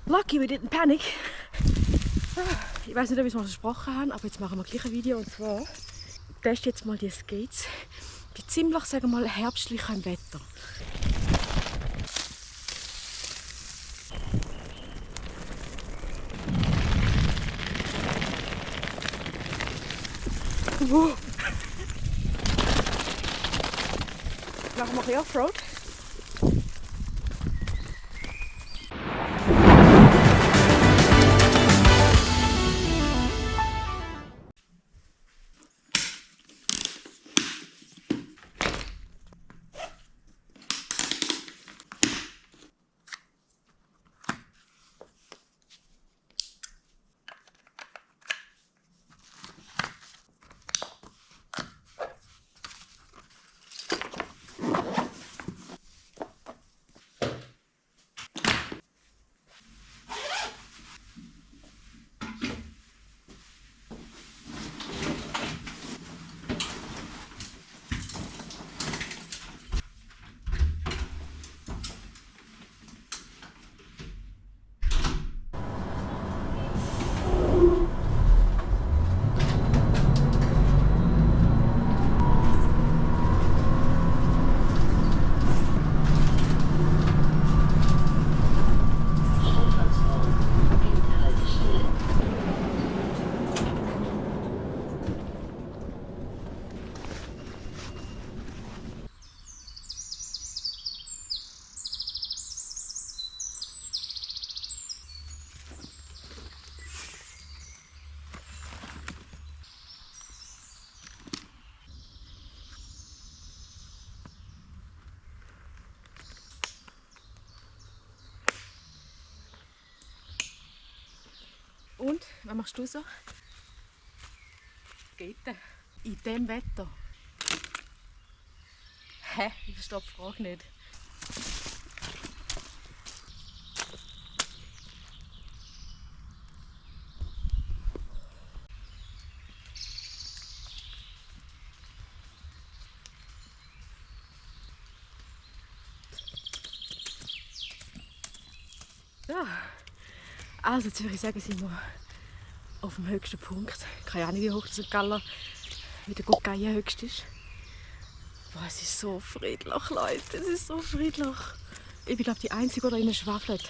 Lucky we didn't panic. Ich weiß nicht, ob ich es mal versprochen habe, aber jetzt machen wir gleich ein Video. Und zwar teste jetzt mal die Skates bei ziemlich, sagen wir mal, herbstlichem Wetter. Machen wir ein bisschen Offroad. Und, was machst du so? Geht denn? In diesem Wetter? Hä? Ich verstehe die Frage nicht. Ja. Also jetzt würde ich sagen, sind wir auf dem höchsten Punkt. Keine Ahnung, wie hoch der St. Galler wie der Guggeien höchst ist. Boah, es ist so friedlich, Leute. Es ist so friedlich. Ich bin, glaube die Einzige, die innen schwafelt.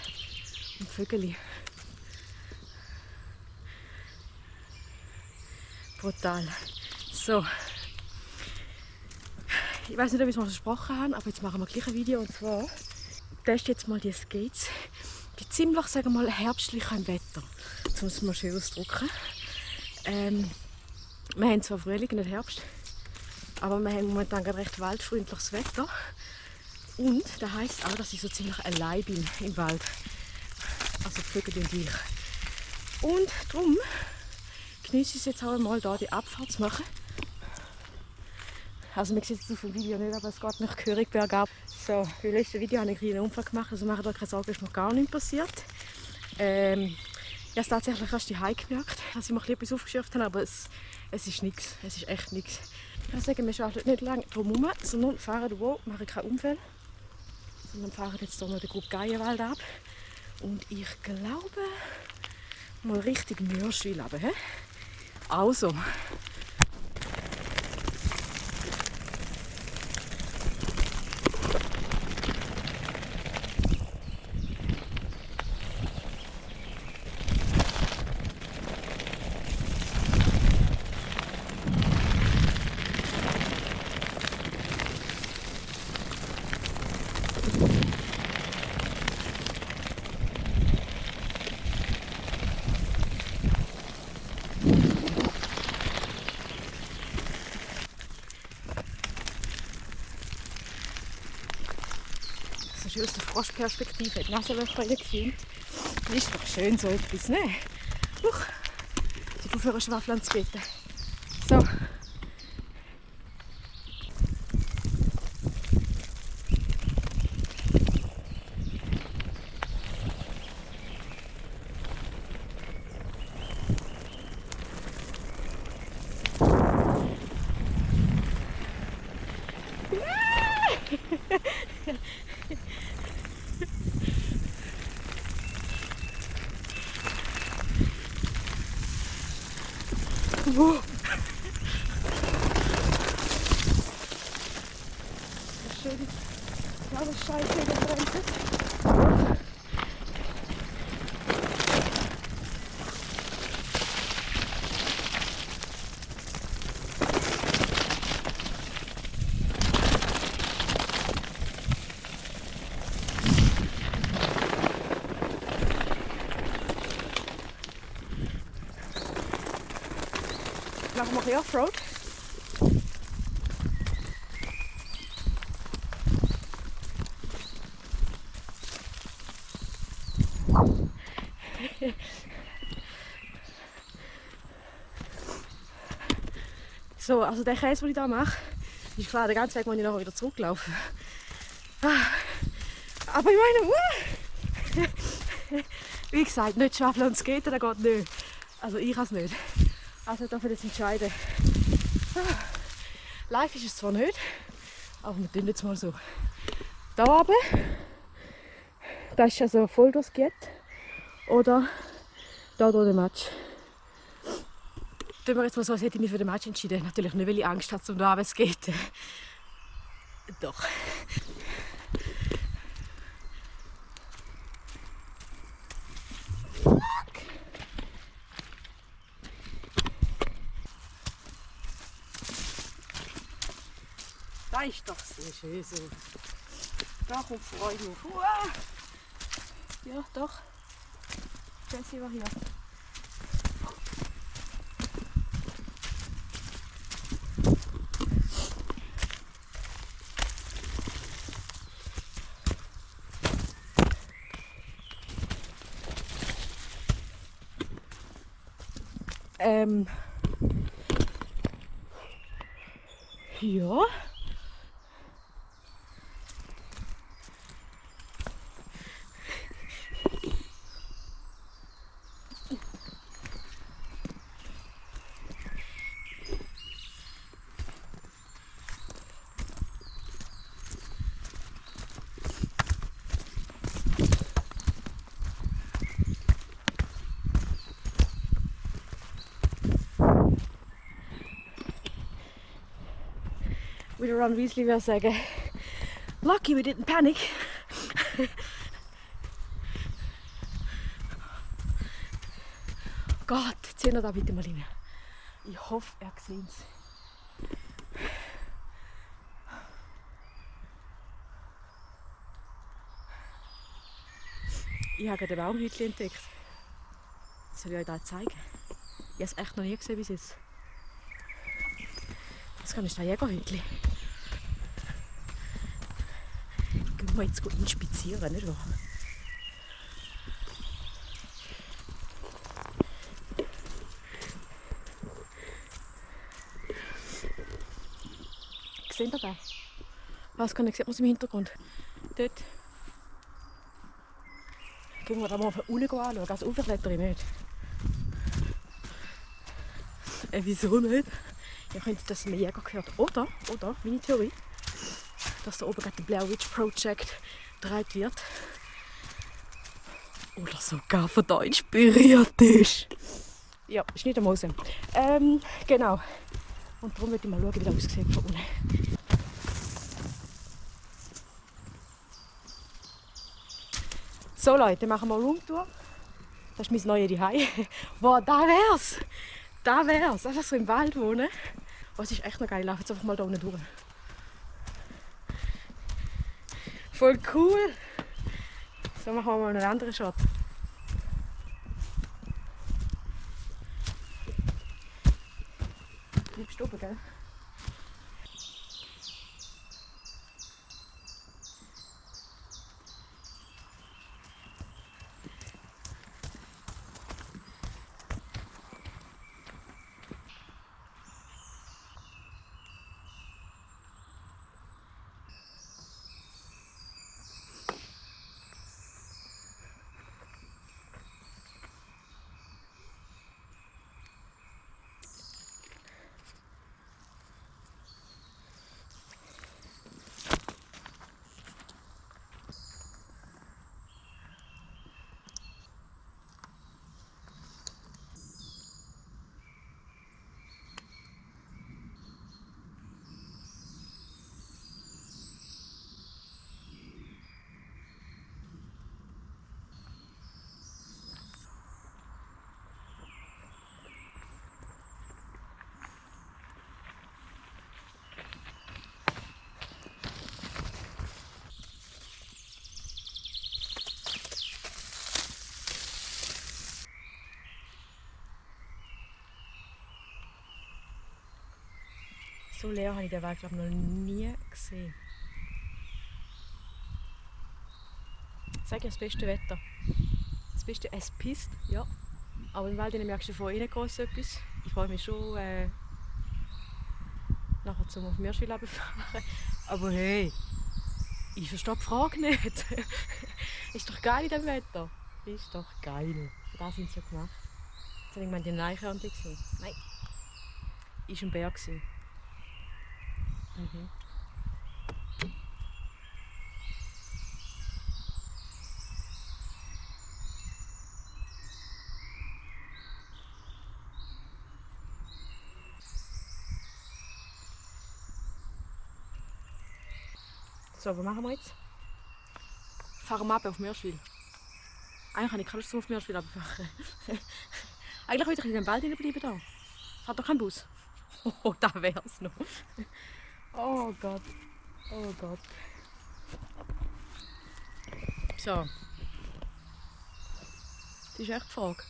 Und Vögel. Brutal. So. Ich weiß nicht, ob ich es mal versprochen habe, aber jetzt machen wir gleich ein Video. Und zwar teste jetzt mal die Skates bei ziemlich, sagen wir mal, herbstlichem Wetter. Jetzt muss ich mal schön ausdrücken. Wir haben zwar Frühling, nicht Herbst, aber wir haben momentan gerade recht waldfreundliches Wetter. Und das heisst auch, dass ich so ziemlich allein bin im Wald. Also die Vögel und ich. Und darum genieße ich es jetzt auch einmal, hier die Abfahrt zu machen. Also man sieht es auf dem Video nicht, aber es geht nach gehörig bergab. So, beim letzten Video habe ich einen kleinen Unfall gemacht, also mache da keine Sorge, ist noch gar nichts passiert. Ich habe es tatsächlich erst daheim gemerkt, dass ich mir etwas aufgeschürft habe, aber es ist nichts, es ist echt nichts. Ich würde sagen, wir schauen nicht lange drum herum, sondern fahren hier, machen keinen Unfall, sondern fahren jetzt hier mal den Guggeienwald ab. Und ich glaube, mal richtig Mörschwil runter. Also. Aus der Frostperspektive hat die Nasenlöcher gefilmt. Das ist doch schön so etwas, ne? Huch, ich aufhören schwafeln zu beten. So. schön die ganze Scheiße gebrannt. Machen wir ein bisschen Offroad. So, also der Käse, den ich hier mache, ist klar, den ganzen Weg muss ich nachher wieder zurücklaufen. Aber ich meine, wie gesagt, nicht schwafeln und skaten, das geht nicht. Also ich kann es nicht. Also ich darf jetzt entscheiden. Live ist es zwar nicht, aber wir tun jetzt mal so. Da oben, das ist also voll durchs Giet. Oder da durch den Matsch. Tun wir jetzt mal so, als hätte ich mich für den Match entschieden. Natürlich nicht, weil ich Angst habe, um da runter zu gehen. Doch. Da ist doch sehr schön so. Da kommt Freude auf. Ja, doch. Jessie war hier. Ja. Wie der Ron Weasley würde sagen, lucky we didn't panic. Gott, zieh da bitte mal rein. Ich hoffe, er sieht es. Ich habe gerade ein Baumhütchen entdeckt. Das soll ich euch da zeigen. Ich habe es echt noch nie gesehen bis jetzt. Das kann ich ein Jägerhütchen. Gehen wir jetzt inspizieren, nicht wahr? Seht ihr da? Was kann ich sehen, was im Hintergrund? Dort. Gehen wir da mal von unten anschauen. Also aufklettern nicht. Wieso nicht? Ihr könnt das einem Jäger gehört. Oder, meine Theorie, dass da oben gerade der Blair Witch Project gedreht wird. Oder sogar von da inspiriert ist. Ja, ist nicht am Mose. Genau. Und darum möchte ich mal schauen, wie das aussieht von unten. So Leute, machen wir Roomtour. Das ist mein neues Zuhause. Wow, da wär's! Da wär's! Einfach so im Wald wohnen. Oh, es ist echt noch geil. Ich laufe jetzt einfach mal da unten durch. Voll cool! So, machen wir mal einen anderen Shot. Du bist oben, gell? So leer habe ich den Weg, glaube ich, noch nie gesehen. Ich sage ja, das beste Wetter. Das beste, es pisst, ja. Aber im Wald merkst du von innen groß etwas. Ich freue mich schon, nachher zum auf Mürschwil fahren. Aber hey, ich verstehe die Frage nicht. Ist doch geil in diesem Wetter. Ist doch geil. Da sind sie ja gemacht. Jetzt habe ich gemeint, die Eichhörnchen gesehen. Nein. Ist ein Bär gewesen. Mhm. So, was machen wir jetzt? Fahren wir ab auf Mürschwil. Eigentlich habe ich keine Lust auf Mürschwil runterfahren. Eigentlich wollte ich in dem Wald bleiben da. Fährt doch kein Bus. Oh, da wär's noch. Oh Gott. Oh Gott. So. Das ist echt die Frage.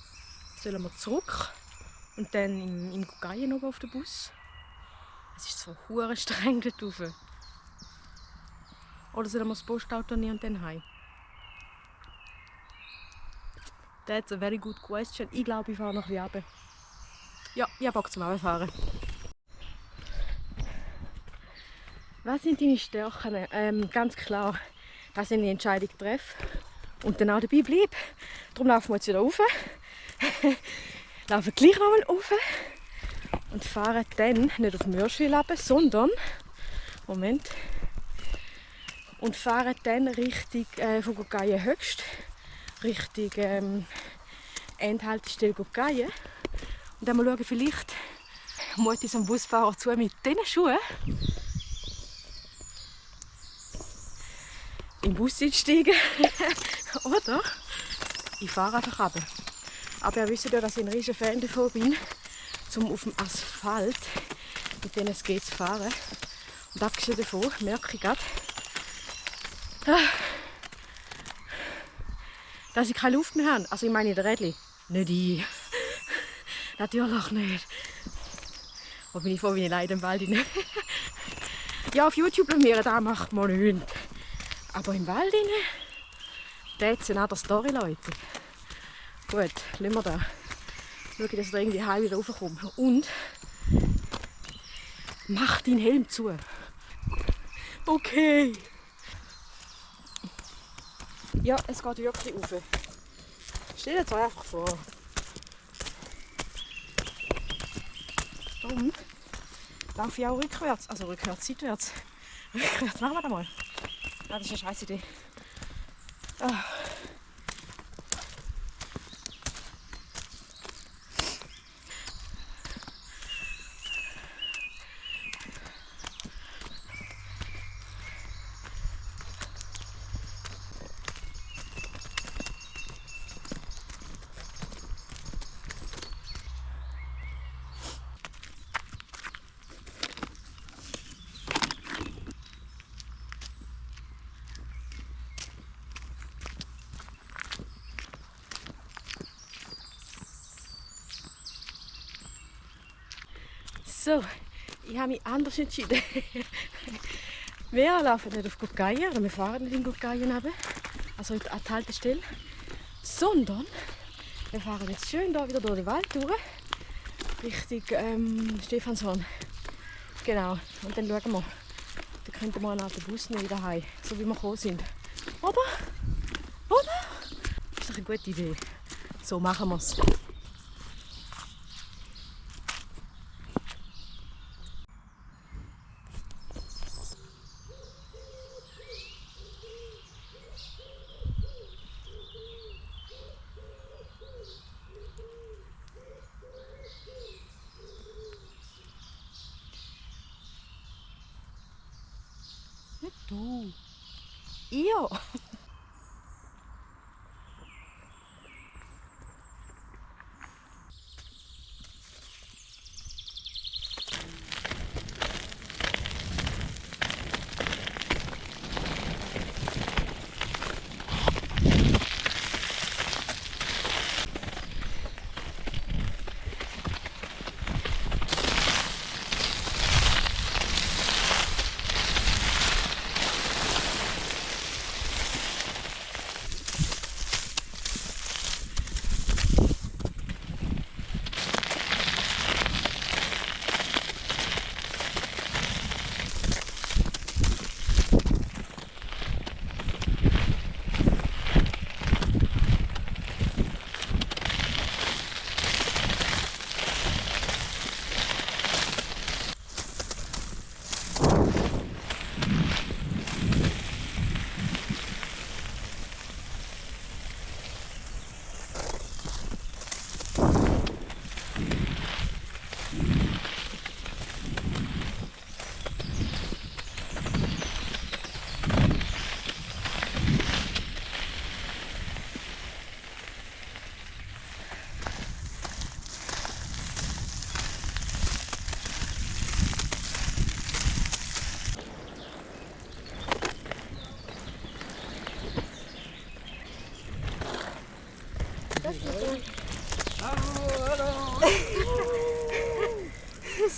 Sollen wir zurück und dann im Guggeien oben auf den Bus? Es ist so hure streng dort rauf. Oder sollen wir das Postauto nehmen und dann heim? That's a very good question. Ich glaube, ich fahre nach Wiabe. Ja, ich habe Bock zum Abfahren. Was sind deine Stärken? Ganz klar, dass ich eine Entscheidung treffe und dann auch dabei bleibe. Darum laufen wir jetzt wieder rauf. Laufen gleich nochmal rauf und fahren dann nicht auf Mürschwil runter, sondern Moment. Und fahren dann Richtung von Guggeien höchst, Richtung Endhaltestelle Guggeien. Und dann mal schauen, vielleicht mut ich so einem Busfahrer zu mit diesen Schuhen im Bus einsteigen. Oder ich fahre einfach runter. Aber ihr wisst ja, dass ich ein riesiger Fan davon bin, um auf dem Asphalt mit denen es geht zu fahren. Und abgesehen davon merke ich gerade, dass ich keine Luft mehr habe. Also ich meine in der Rädli. Nicht ich. Natürlich nicht. Wo bin ich froh, wenn ich leider im Wald rein. Ja, auf YouTube blamieren, das macht man nicht. Aber im Wald rein, das ist eine andere Story, Leute. Gut, lassen wir da. Schau, dass ich da irgendwie heim wieder raufkomme. Und mach deinen Helm zu. Okay. Ja, es geht wirklich rauf. Stell dir jetzt einfach vor. Darum laufe ich auch rückwärts. Also rückwärts, seitwärts. Rückwärts, machen wir das mal. Ja, das ist eine scheiß Idee. Ah. So, ich habe mich anders entschieden. Wir laufen nicht auf Guggeien, oder wir fahren nicht in Guggeien runter, also an die Haltestelle, sondern wir fahren jetzt schön hier wieder durch den Wald durch, Richtung Stephanshorn. Genau, und dann schauen wir, dann könnten wir einen alten Bus nehmen wieder heim, so wie wir gekommen sind. Oder? Oder? Das ist doch eine gute Idee. So machen wir es. Nicht du. Ihr.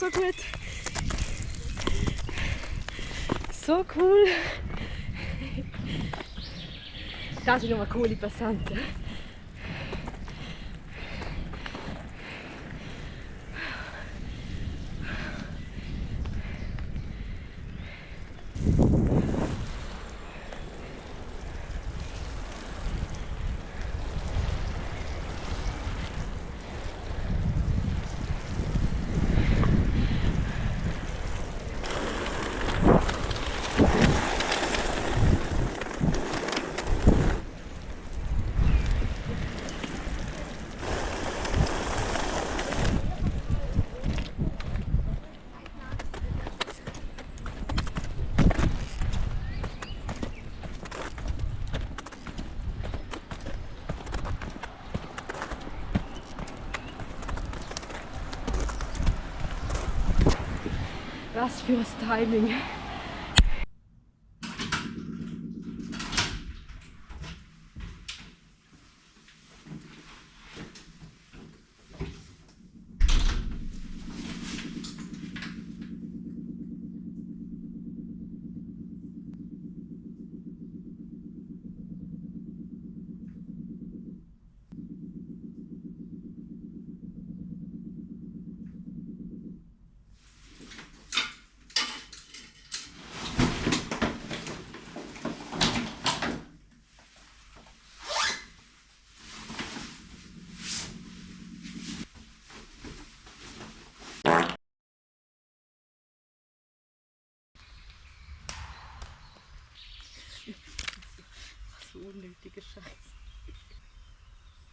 so gut. So cool. Das sind nochmal coole Passanten. Was für ein Timing. So unnötiger Scheiß.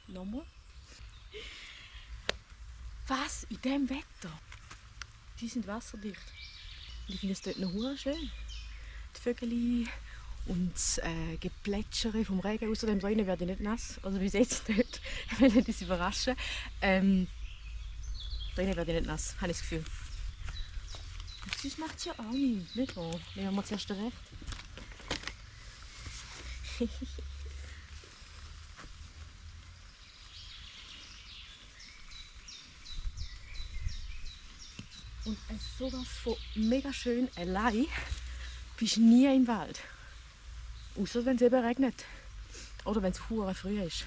Nochmal. Was? In diesem Wetter? Die sind wasserdicht. Und ich finde es dort noch hure schön. Die Vögel und das Geplätschere vom Regen. Außerdem drinnen werde ich nicht nass. Also bis jetzt nicht. Ich will nicht uns überraschen. Drinnen werde ich nicht nass, habe ich das Gefühl. Und sonst macht es ja auch nichts. Nicht wahr? Nehmen wir zuerst recht. Und sowas von mega schön allein bist du nie im Wald. Außer wenn es eben regnet. Oder wenn es hure früh ist.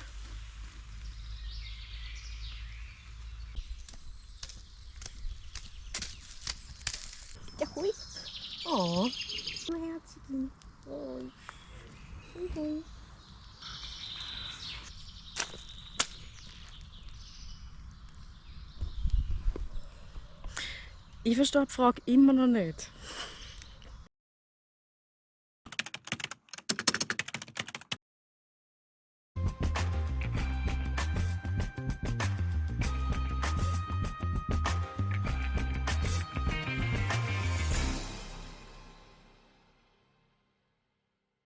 Ja, hui. Oh. Mein Herzchen. Oh. Okay. Ich verstehe die Frage immer noch nicht.